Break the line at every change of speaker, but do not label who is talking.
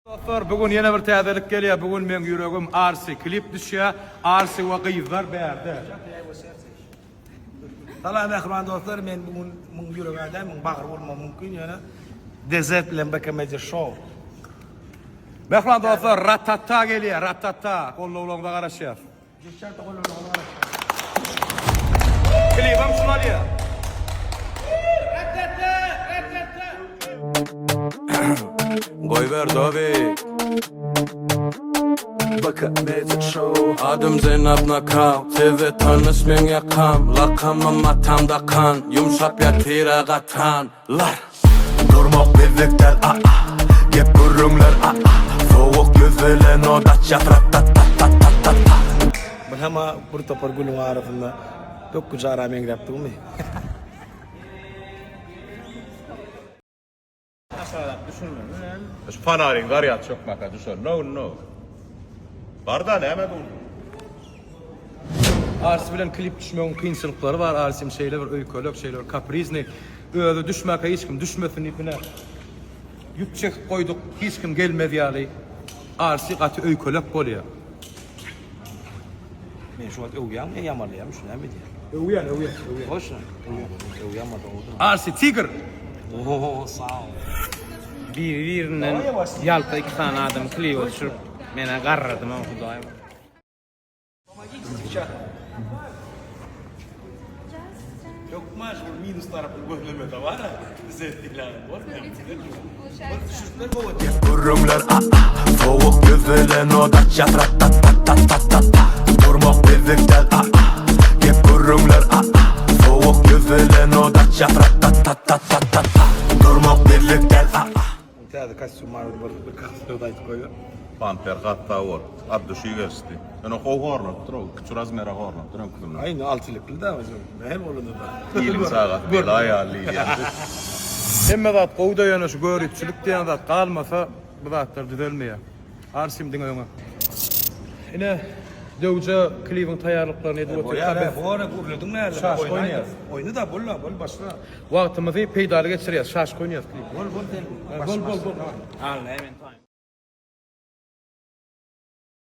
Dostlar bu gün ýene bir täzelik gelýär bu gün meň ýüregim Arsy klip düşýär Arsy we gyzlar bärde.
Salam mähriban dostlar men bu gün muň ýüregi däl muň bagry bolmagy mümkin ýöne Desert bilen BK Media Show.
Mähriban dostlar Ratata gelýär Ratata gollawlaryňyza garaşýas.
Geçen gollawlaryňyza garaşýas.
Klibem şul alýar.
Goýber dobi BK Media Show Adym Jenap Knockout Size tanyş meň ýakam Lakamym atam dakan Ýumşap ýatyra gatan Lar
Durmak bizlik däl a a Gep gürrüňler a a Sowuk ýüz bilen ot açýas rat-tat-tat-tat-tat-tat
Munama bir topar gülüň arasynda pökgüje ara meňzäp durmy?
Aşagrak düşürmeli näme?
Şu fonaryň zarýad çökmäkä düşende indi. Barda näme dur?
Arsi bilen klip düşmegiň kynçylyklary bar Arsim şeýle bir öýkelek şeýle bir kapriznyý özi düşmäkä hiç kim düşmesin diýip ine ýüp çekip goýduk hiç kim gelmez ýaly Arsi gaty öýkelek bolýar.
Men şu wagt öwýäňmi ýa ýamanlaýarmy şu näme edýär?
Öwýän öwýän öwýän.
Goşuna. Öwýän bolsa gowudyr.
Arsi tigr.
Oho sag ol.
Biri birinden ýalta iki sany adam kliba düşürip menä garradym o hudaýym.
Hökman şol minus tarapyny gözlemede bar-a. Düzetdiler. Bolmaýar. Bol düşürtler gowy.
Gep gürrüňler a a Sowuk ýüz bilen ot açýas rat-tat-tat-tat-tat-tat Durmak bizlik däl a a Gep gürrüňler a a Sowuk ýüz bilen ot açýas rat-tat-tat-tat-tat-tat Durmak bizlik däl a a.
Täze kostýum bar bir bir söz aýdyp goýber.
Pamper hatda bol. Abduşy geçdi. Ýöne gowy horlapdyr o. Kiçi razmere horlapdyr öňküsinden.
Aý indi altylikli da özem. Nähili bolanda da.
Iliň çagasy bela ýaly diýýän.
Hemme zat gowuda ýöne şu göripçilik diýen zat galmasa bu zatlar düzelmeýär. Arsim diňe öňe. Ine Döwje klibiň taýýarlyklaryny edip otyrka biz
Bora gürlediň näle?
Şaşka oýnaýas.
Oýna da bol bol başla.
Wagtymyzy peýdaly geçirýäs. Şaşka oýnaýas klip.
Bol bol sen.
Bol bol bol.
Al näme men taýyn.